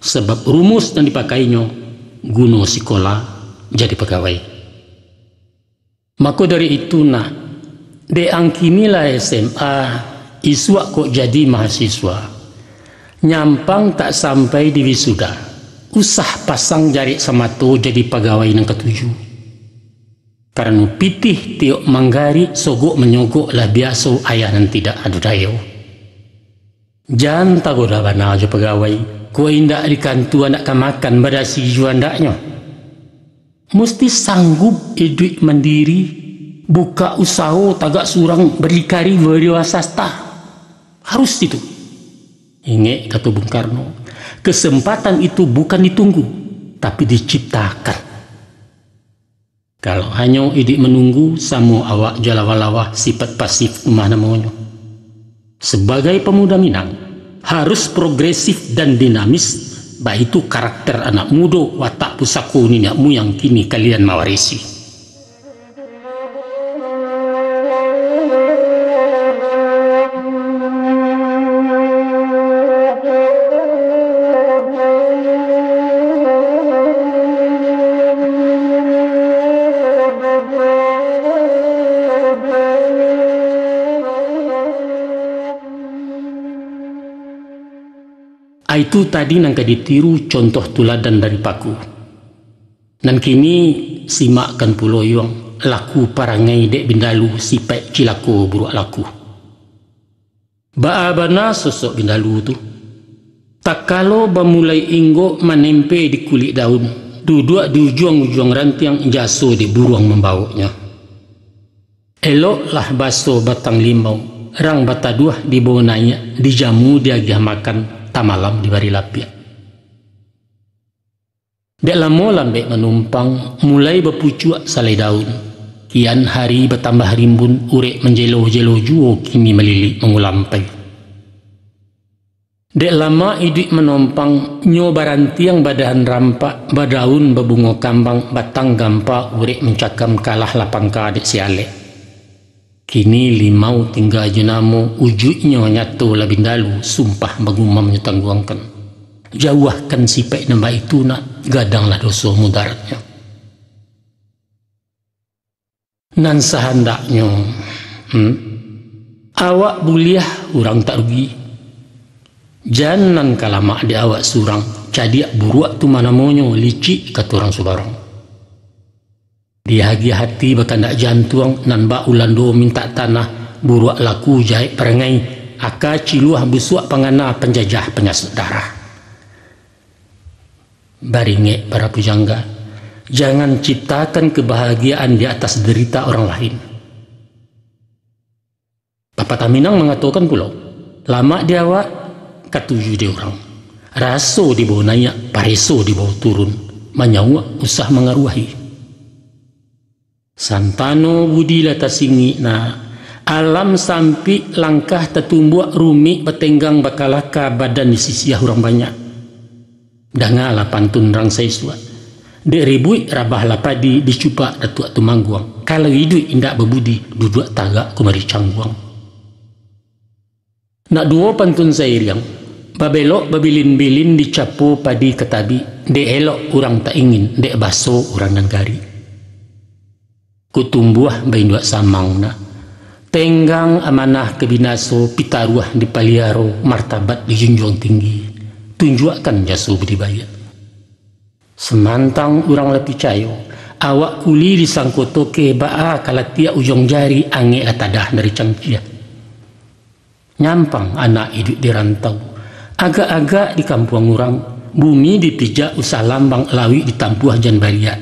Sabab rumus nan dipakainyo, guno sikola jadi pagawai. Mako dari itu nak, dek ang kini lah S M A, isuak kok jadi mahasiswa. Nyampang tak sampai di wisuda, usah pasang jarek samato jadi pagawai nan katuju. Karano pitih tiok manggarik, sogok manyogok lah biaso, ayah nan tidak ado dayo. Jan tagoda bana jo pagawai, kok indak di kantua nak ka makan, badasi juo andaknyo. Musti sanggup iduik mandiri, bukak usaho tagak surang, bardikari wiraswasta. Harus itu. Ingek kato Bung Karno, kesempatan itu bukan ditunggu, tapi diciptakan. Kalau hanyo iduik manunggu, samo awak jo lawah-lawah, sifat pasif mah namonyo. Sabagai pamuda Minang, harus progresif dan dinamis, baitu karakter anak mudo, watak pusako niniak muyang kini kalian mawarisi. Itu tadi nan ka ditiru, contoh tuladan dari Paku. Nan kini, simakkan pulo Yuang, laku parangai dek Bindalu, sipaik cilako buruak laku. Baa bana sosok Bindalu tu? Takalo bamulai inggok, manempe di kulik daun, duduak di ujuang-ujuang rantiang, jaso dek buruang mambawoknyo. Eloklah baso batang limau, rang bataduah dibawo naiak, dijamu diagiah makan, tamalam dibari lapiak. Dek lamo lambek manumpang, mulai bapucuak salai daun. Kian hari batambah rimbun, urek manjelo-jelo juo, kini malilik mangulampai. Dek lamo iduik manompang, nyo barantiang badahan rampak, badaun babungo kambang, batang gampa urek mancakam, kalah lah pangka dek si alek. Kini limau tingga jo namo, ujuiknyo nyato lah Bindalu, sumpah bagumam nyo tangguangkan. Jauahkan sipaik nan baitu nak, gadanglah doso mudaratnyo. Nan sahandaknyo, hmm, awak buliah, urang tak rugi. Jan nan ka lamak dek awak surang, cadiak buruak tu mah namonyo, licik kato urang subarang. Diagiah ati bakandak jantuang, nan bak Ulando mintak tanah, buruak laku jahek parangai, aka ciluah busuak pangana, panjajah panyasuak darah. Baringek para pujangga, jangan ciptakan kebahagiaan di atas derita orang lain. Papatah Minang mangatokan pulo, lamak di awak, katuju di urang. Raso dibawo naiak, pareso dibawo turun, manyauak usah mangaruahi. Santano budi lah tasingik nak, alam sampik, langkah tatumbuak, rumik batenggang bakalaka, badan disisiah urang banyak. Dangalah pantun rang saisuak. Dek ribuik rabahlah padi, dicupak Datuak Tumangguang. Kalau iduik indak babudi, duduak tagak kumari cangguang. Nak duo pantun sairiang, babelok babilin-bilin, dicapo padi ka tabik, dek elok urang tak ingin, dek baso urang nan garik. Kutumbuah bainduak samang nak, tenggang amanah ka binaso, pitaruah dipaliaro, martabat dijunjuang tinggi, tunjuakkan jaso budi baiak. Samantang urang lah picayo, awak kuli disangko tokeh, baa ka latiak ujuang jari, angek lah tadah dari cangkia. Nyampang anak iduik di rantau, agak-agak di kampuang urang, bumi dipijak usah lambang, lauik ditampuah jan bariak.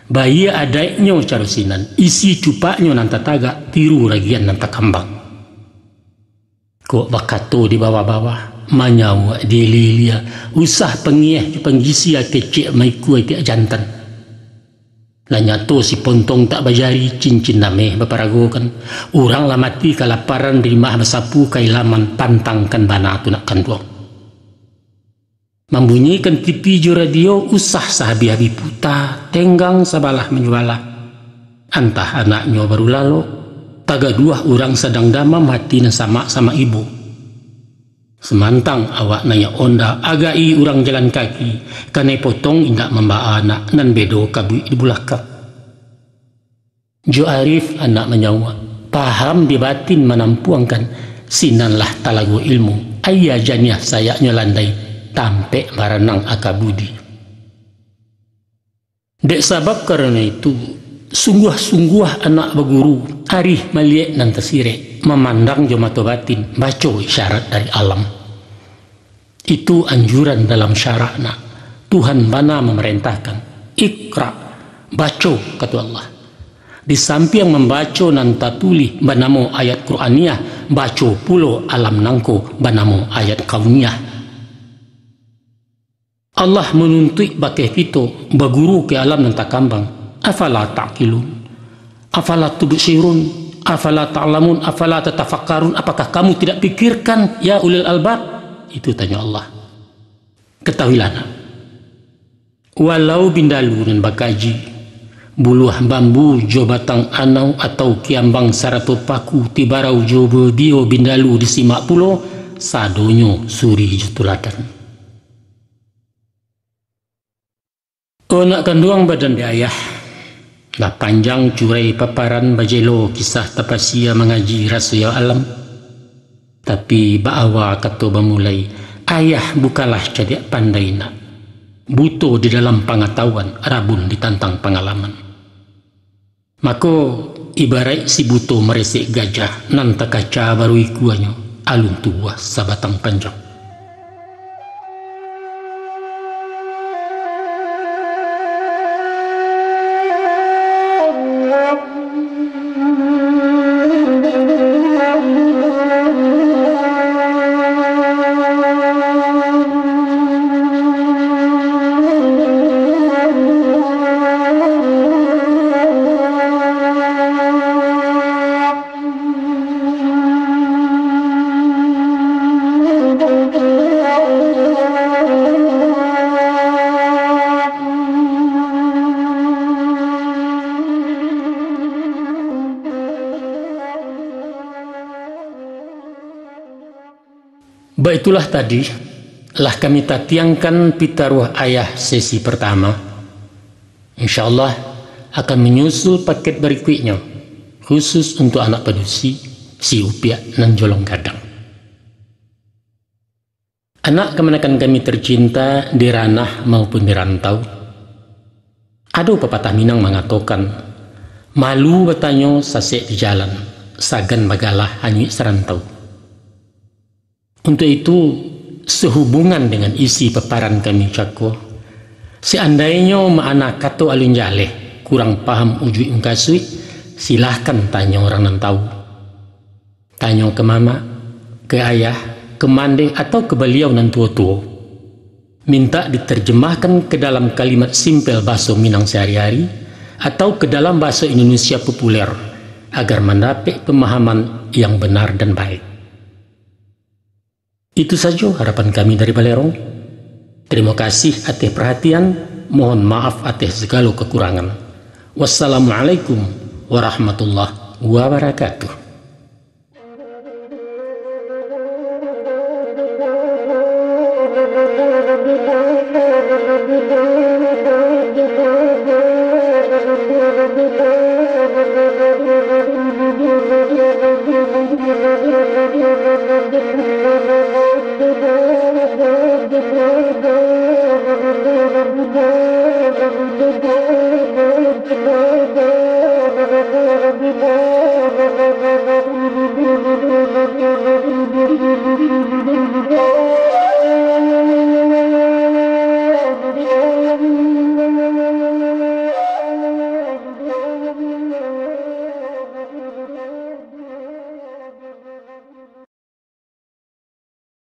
Baiak adaiknyo caro sinan, isi cupaknyo nan tatagak, tiru ragian nan takambang. Kok bakato di bawah-bawah, manyauak di ilia-ilia, usah pangieh jo panggisia, kecek maikua itiak jantan. Lah nyato si pontong tak bajari, cincin ameh baparagokan. Urang lah mati kalaparan, rimah basapu kailaman, pantangkan bana tu nak kanduang. Mambunyikan T V jo radio, usah sahabih-habih puta, tenggang sabalah manyabalah. Antah anaknyo baru lalok, tagaduah urang sadang damam, hati nan samak-samak ibo. Samantang awak naiak onda, agak-i urang jalan kaki, kanai potong indak mambaa anak, nan bedo kabuik di bulakang. Jo arif anak manyauak, paham di batin manampuangkan, sinanlah talago ilmu, aia janiah sayaknyo landai, tampek baranang aka budi. Dek sabab karano itu, sungguah-sungguah anak baguru, arih maliek nan tasirek, mamandang jo mato batin, baco isyarat dari alam. Itu anjuran dalam syarak nak. Tuhan bana mamarentahkan, "Iqra, baco," kato Allah. Di sampiang mambaco nan tatulih banamo ayat Qur'aniyah, baco pulo alam nangko banamo ayat kauniyah. Allah manuntuik bakeh kito baguru ka alam nan takambang. Afala ta'qilun? Afala tubsirun? Afala ta'lamun? Afala tatafakkarun? Apakah kamu tidak pikirkan, ya ulil albab? Itu tanyo Allah. Katahuilah nak, walau bindalu nan bakaji, buluah bambu jo batang anau atau kiambang sarato paku, tibarau jo badio bindalu disimak pulo, sadonyo suri jo tuladan. O nak kanduang badan di ayah, lah panjang curai paparan, bajelo kisah tapasia mangaji raso yo alam. Tapi baawa kato bamulai, ayah bukanlah cadiak pandai nak, buto di dalam pangatahuan, rabun ditantang pangalaman. Mako, ibaraik si buto maresek gajah, nan takaca baru ikuanyo, alun tubuah sabatang panjang. Baitulah tadi, lah kami tatiangkan pitaruah ayah sesi partama. Insya Allah, akan manyusul paket barikuiknyo, khusus untuak anak padusi, si Upiak nan jolong gadang. Anak kamanakan kami tercinta di ranah maupun di rantau, ado papatah Minang mangatokan, "Malu batanyo sasek di jalan, sagan bagalah anyuik sarantau." Untuak itu, sahubungan dengan isi paparan kami cako, seandainyo maana kato alun jaleh, kurang paham ujuik mukasuik, silahkan tanyo urang nan tahu. Tanyo ka mamak, ka ayah, ka mandeh, atau ka baliau nan tuo-tuo. Mintak diterjemahkan ke dalam kalimat simpel baso Minang sehari-hari atau ke dalam baso Indonesia populer, agar mandapek pemahaman yang benar dan baik. Itu sajo harapan kami dari Balerong. Terima kasih ateh perhatian, mohon maaf ateh segalo kekurangan. Wassalamualaikum warahmatullahi wabarakatuh.